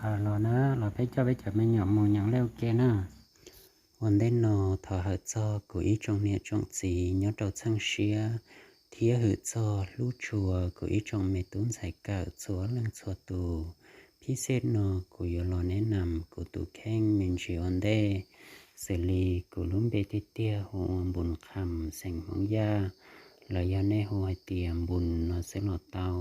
Los na, los peb coj peb cov me nyuam mus nyeem lej ua ke na. Ua ntej no thov hawm txog kuv ib tsoom niam tsoom txiv nyob rau txheej siab, thiab hwm txog hlub tshua kuv ib tsoom me tub ntxhais kawm txhua leej txhua tus. Phij xej no kuv yuav los neb nam kuv tus kheej me ntsis ua ntej, xws li kuv lub npe tiag tiag hu ua Npus Qham xeem Hmoob Yaj, los yog nej hu hais tias Npus no xwb los tau.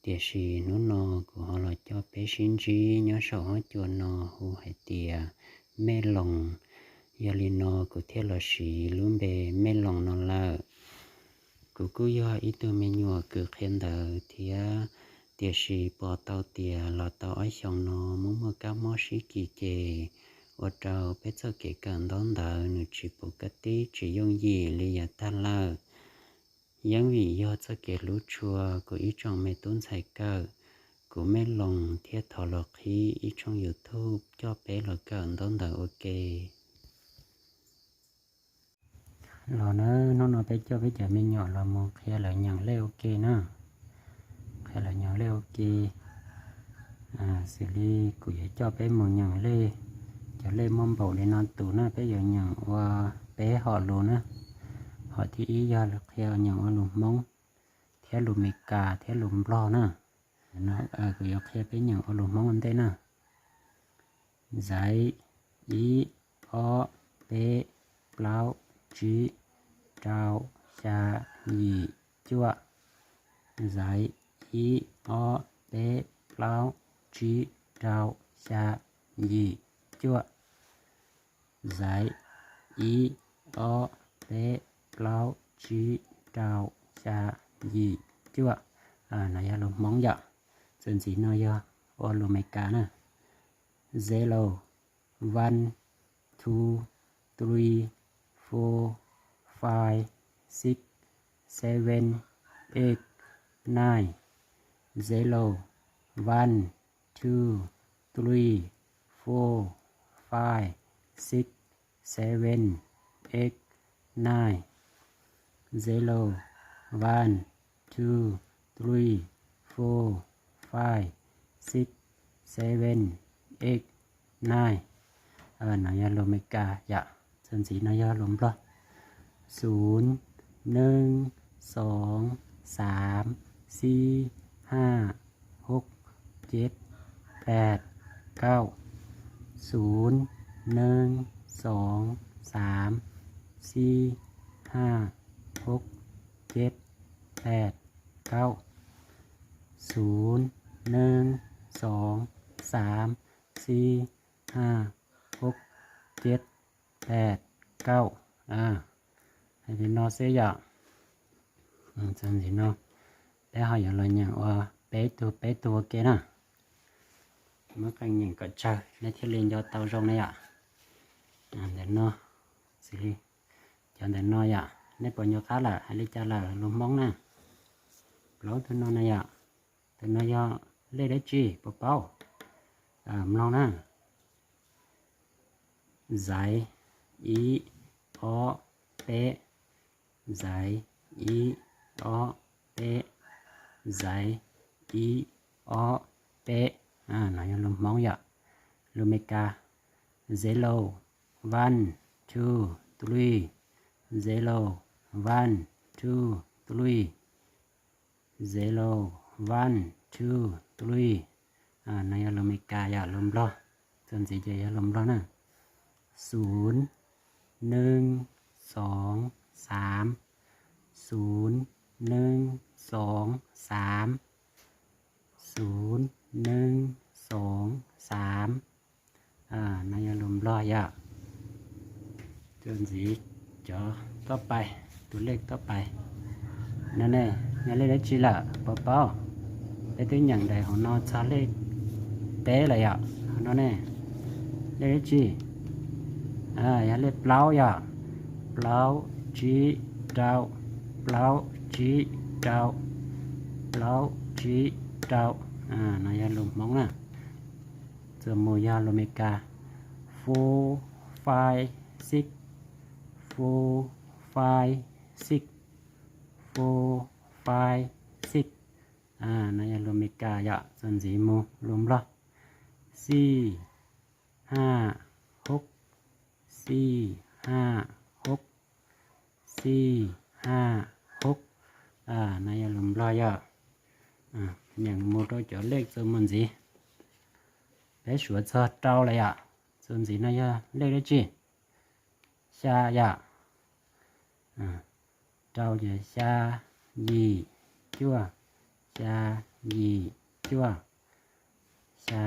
Tiam sis hnub no kuv ho los coj peb sib ntsib nyob saum huab cua no hu hais tias Mej Loos. Yog li no kuv thiaj los siv lub npe Mej Loos no lawm. Kuv kuj yog ib tug me nyuam kws qhia ntawv thiab, tiam sis pom tau tias los tau ob xyoos no muaj muaj kab mob sib kis ces ua rau peb txoj kev kawm ntaub ntawv nws tsis pum kab tib tsis yooj yim li yav tag lawm. Yeeb vim yog txoj kev hlub tshua kuv ib tsoom me tub ntxhais kawm, kuv Mej Loos thiaj thov los qhib ib tshooj YouTube coj peb los kawm ntaub ntawv ua ke. Los na, hnub no peb coj peb cov me nyuam los mus qhia lawv nyeem lej ua ke na. Qhia lawv nyeem lej ua ke. Xws li kuv yuav coj peb mus nyeem lej, cov lej muaj npaum li no tus na, peb yuav nyeem ua peb hom lus na. Hom thib ib yog qhia nyeem ua lus Hmoob, thiab lus Meskas thiab lus Nplog na. Kuv yuav qhia peb nyeem ua lus Hmoob ua ntej na. Xaiv, ib, ob, peb, plaub, tsib, rau, xya, yim, cuaj. Xaiv, ib, ob, peb, plaub, tsib, rau, xya, yim, cuaj. Xaiv, ib, ob, peb, plaub, tsib, rau, xya, yim, cuaj. No yog lus Hmoob yom. Txuas ntxiv no yog ua lus Meskas na. Zero, one, two, three, four, five, six, seven, eight, nine. Zero, one, two, three, four, five, six, seven, eight, nine. Zero, one, two, three, four, five, six, seven, eight, nine. No yog lus Meskas yom. Txuas ntxiv no yog lus Nplog. Xùn, nưn, sòng, sàmv, xib, haj, hub, jeb, paj, kaum. Xùn, nưn, sòng, sàmv, xib, haj, hub, jeb, paj, kaum. Xùn, nưn, sòng, sàmv, xib, haj, hub, jeb, paj, kaum. Hais li no xwb yom. Txuas ntxiv no peb ho yuav los nyeem ua peb tug peb tug ua ke na. Muab qee nyeem kom tsawg nej thiaj li nco tau zoo na yom. Ntawm no, xws li cov ntawm no yom, nej puas nco qab lawm, hais li cas lawm lus Hmoob na? Plaub tug no na yom. Tus no yog lej dab tsi puas paub? Mloog na. Xaiv, ib, ob, peb. Xaiv, ib, ob, peb. Xaiv, ib, ob, peb. No yog lus Hmoob yom. Lus Meskas, zero, one, two, three. Zero, one, two, three. Zero, one, two, three. No yog lus Meskas yom, lus Nplog. Txuas ntxiv ces yog lus Nplog na. Xùn, nưn, sòng, sàmv. Xùn, nưn, sòng, sàmv. Xùn, nưn, sòng, sàmv. No yog lus Nplog yom. Txuas ntxiv cov tuaj pais, tus lej tuaj pais no ne, yog lej dab tsi lawm puas paub? Peb twb nyeem daim hauv no txog lej peb lawm yom. Hauv no ne, lej dab tsi? Yog lej plaub yom. Plaub, tsib, rau. Plaub, tsib, rau. Plaub, tsib, rau. No yog lus Hmoob na. Txuas mus yog lus Meskas. Four, five, six. Four, five, six. Four, five, six. No yog lus Meskas yom. Txuas ntxiv mus lus Nplog. 四、ห้า、หก, สี่、ห้า、หก, สี่、ห้า、หก. No yog lus Nplog yom. Nyeem mus rau cov lej txuas mus ntxiv. Peb suav txog rau lawm yom. Txuas ntxiv no yog lej dab tsi? Xya yom. Rau ces xya, yim, cuaj, xya, yim, cuaj, xya,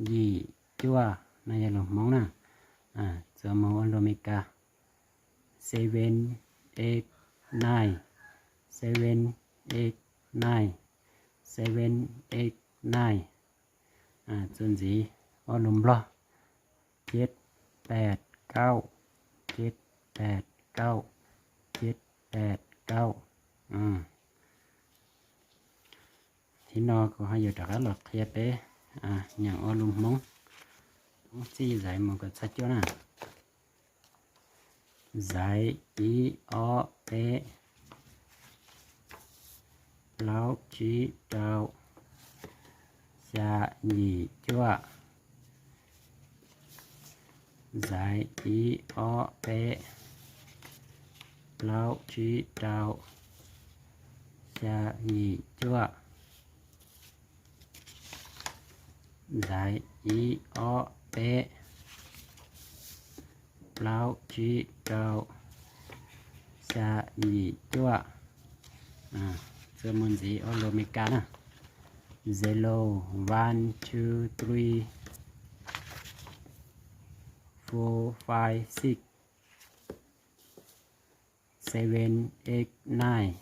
yim, cuaj. No yog lus Hmoob na. Txuas mus ua lus Amelikas. Seven, eight, nine, seven, eight, nine, seven, eight, nine. Txuas ntxiv ua lus Nplog. Ceb, pem, kaum, ceb, pem, kaum, ceb, pem, kaum. Thib no kuv ho yuav rov qab los qhia peb nyeem ua lus Hmoob. Txij zaiv mus kom txog cuaj na. Zaiv, ib, ob, peb, plaub, tsib, rau, xya, yim, cuaj. Zaiv, ib, ob, peb, plaub, tsib, rau, xya, yim, cuaj. Zaiv, ib, ob, peb, plaub, tsib, rau, xya, yim, cuaj. Txuas mus ntxiv ua lus Amelikas na. Zero, one, two, three, four, five, six, seven, eight, nine.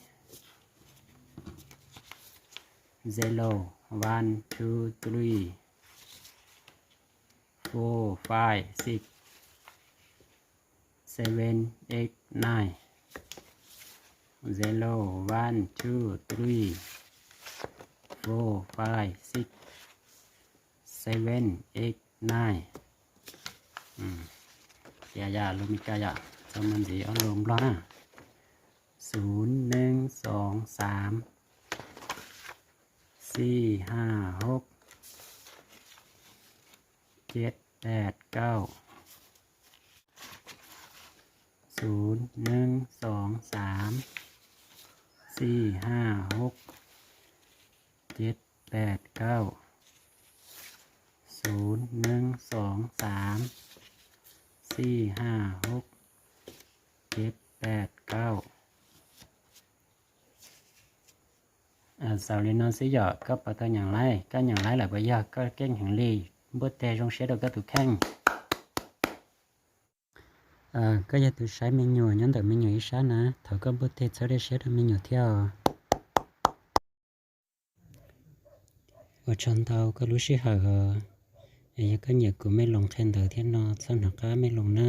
Zero, one, two, three, four, five, six, seven, eight, nine. Zero, one, two, three, four, five, six, seven, eight, nine. Tias yam lus Amelikas yom, txuas mus ntxiv ua lus Nplog na. Xu, neeb, xoov, xaav, xij, haj, hub, ceb, pem, kauj. Xu, neeb, xoov, xaav, xij, haj, hub, ceb, pem, kauj. Xu, neeb, xoov, xaav, xij, haj, hub, ceb, pem, kauj. Xaus li no xwb yom, koj puas tau nyeem laib? Koj nyeem laib lawm puas yog koj keej heev li? Npuaj teg zoo siab rau koj tus kheej. Koj yog tus saib me nyuam nyob ntawm me nyuam ib sab na, thov koj npuaj teg txhawb dej siab rau me nyuam thiab os. Ua tsaug ntau koj lub sij hawm os. Es yog koj nyiam kuv mej loos qhia ntawv thiab no txhob hnov qab mej loos na.